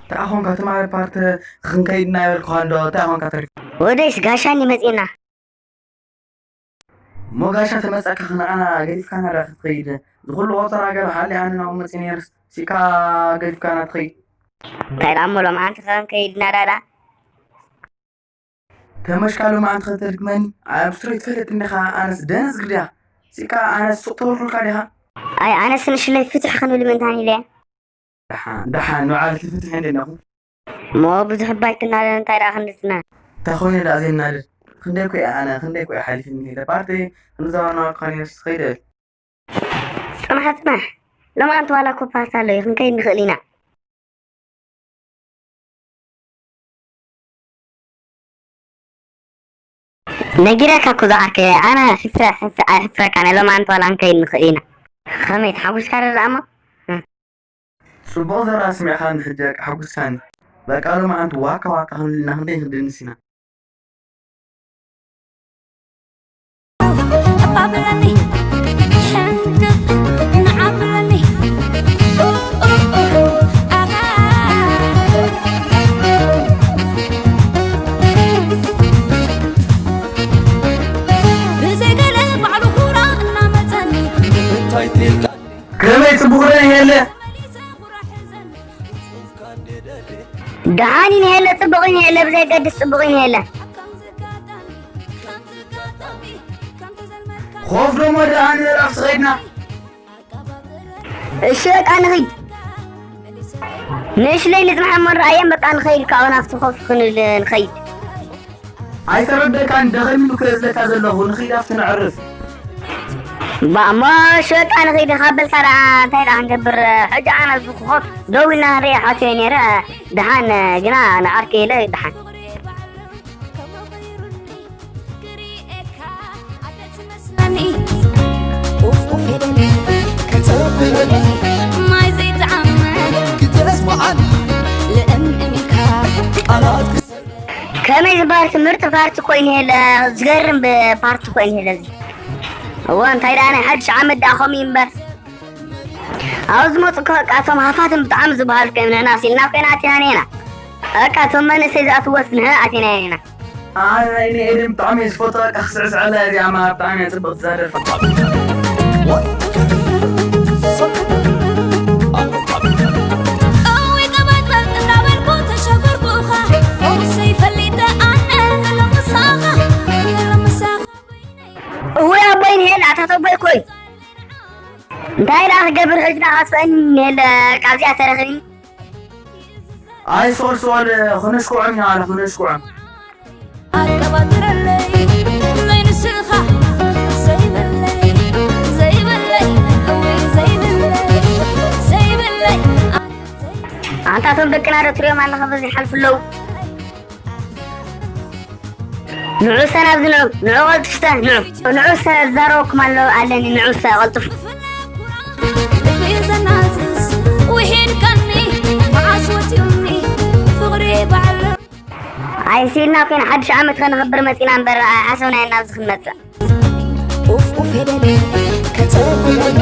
እንታይ ኾንካ ትማሊ ፓርቲ ክንከይድ ኢና በልኩኻ እንዶ እንታይ ኾንካ ተሪፍ? ወደይስ ጋሻኒ መጺና። ሞጋሻ ተመጻካ ንዓና ገዲፍካና ዳ ክትኸይድ? ዝኹሉ ቆጸራ ገለ ሓሊ ኣነ ናብኡ መጺ ነይርስ ሲካ ገዲፍካና ትኸይድ? እንታይ ደኣ እሞ ሎምዓንቲ ከ ክንከይድ ኢና ዳዳ? ተመሽካ ሎምዓንቲ ከተድግመኒ? ኣብ ስትሬት ትፈልጥ እንዲኻ ኣነስ ደነዝ ግድያ። ሲካ ኣነስ ሱቕ ተበልኩልካ ዲኻ? ኣይ ኣነስ ንሽለይ ፍትሕ ክንብል ምእንታን ኢለ። ደሓን ደሓን ንባዕልኪ ፍትሕ እንደ ኣለኹ። እሞ ብዙሕ እባ ኣይትናደድ እንታይ ደኣ ክንድትና። እንታይ ኮይነ ደኣ ዘይናደድ? ክንደይ እኮ እየ ኣነ ክንደይ እኮ እየ ሓሊፍኒ ሄደ ፓርቲ ክንዛወር ናበልኩኻ ነይርስ ኸይደ እል። ጽናሕ ጽናሕ ሎምዓንቲ ዋላ እኮ ፓርቲ ኣሎ እዩ ክንከይድ ንኽእል ኢና። ነጊረካ እኮ ዝዓርከይ ኣነ ሕፍረ ሕፍረ ኣይሕፍረካን እየ ሎምዓንቲ ዋላ ክንከይድ ንኽእል ኢና። ኸመይ ተሓጒስካ ዶ ደኣ እሞ? ጽቡቕ ዘረባ ኣስሚዕካኒ ሕጂ በቃ ሓጒስካኒ። በቃ ሎምዓንቲ ዋካ ዋካ ክንብል ኢና ክንደይ ክንድንስ ኢና። እባ ብለኒ ሕንክፍ ንዓ ብለኒ ኡ ኡ ኡ ኣታ ብዘይ ገለ ባዕሉ ኩራ እናመጸኒ እንታይ ትልካ ከመይ ጽቡቕ ዶ ይሄለ? ደሓን ይንሄለ ጽቡቕ ይንሄለ ብዘየገድስ ጽቡቕ ይንሄለ። ኾፍ ደሞ ደኣ ንዕረፍ ዝኸድና። እሺ በቃ ንኺድ። ንእሽለይ ንጽናሕ እሞ ንረኣየን በቃ ንኸይድ ካብኡ ናብቲ ኮፍ ክንብል ንኸይድ። ኣይተረደካን ደኸሚኒ እኮ እየ ዝብለካ ዘለኹ ንኺድ ኣብቲ ነዕርፍ። ባእሞ እሺ በቃ ንኺድ ካብ በልካ ደኣ እንታይ ደኣ ክንገብር ሕጂ ኣነ ኣብዚ ኮፍ ደው ኢልና ንርኢ ሓትዮ ነይረ ደሓን ግና ንዓርከይ ኢለ ደሓን። ከመይ ዝበሃል ትምህርቲ ፓርቲ ኮይኑ የለ ዝገርም ብ- ፓርቲ ኮይኑ የለ እዚ እዎ እንታይ ደኣ ናይ ሓድሽ ዓመት ደኣ ከምኡ እዩ እምበር ኣብ ዝመፁ እኮ በቃ እቶም ሃፋትም ብጣዕሚ ዝበሃሉ ኮይኖም ንሕና ሲልና ኮይና ኣቲና ኔና በቃ እቶም መንእሰይ ዝኣትወስ ንሕና ኣቲና ኔና ኣነ ናይ ንኤደን ብጣዕሚ እየ ዝፈትዋ በቃ ክስዕስዐላ እዚኣ ማ ብጣዕሚ እያ ፅብቕቲ እዛ ደርፊ እውይ ቀባጥባጥ እንዳበልኩ ተሸጎርኩ እኻ ፈውሰይ ፈሊጠ ኣነ ዘሎ ምሳኻ ዘሎ ምሳኻ እውይ ኣቦይ ንሄል ኣታ ተቦይ ኮይ እንታይ ደኣ ክገብር ሕጂ ደኣ ካስፈአኒ ንሄል ካብዚኣ ተረኺብኒ ኣይ ሶል ሶል ክነሽኩዖም ኢና ኣለ ክነሽኩዖም ኣቀባጥረለይ መን ንስኻ ዘይብለይ ዘይብለይ እወይ ዘይብለይ ዘይብለይ ኣንታቶም ደቅና ዶ ትሪኦም ኣለኻ በዚ ሓልፉ ኣለዉ ንዑሰ ናብዚ ንዑ ንዑ ቀልጥፍተ ንዑ ንዑሰ ዝዛረበኩም ኣሎ ኣለኒ ንዑሰ ቀልጥፉ ልቢ ዘናዝዝ ውሒድካኒ መዓስ ወፂኡኒ ፍቕሪ ባዕሉ ኣይሲልና ኮይና ሓድሽ ዓመት ከነኽብር መፂና እምበር ኣይሓሰብናዮ ናብዚ ክንመፅእ ኡፍ ኡፍ ሄደለ ከፀብለኒ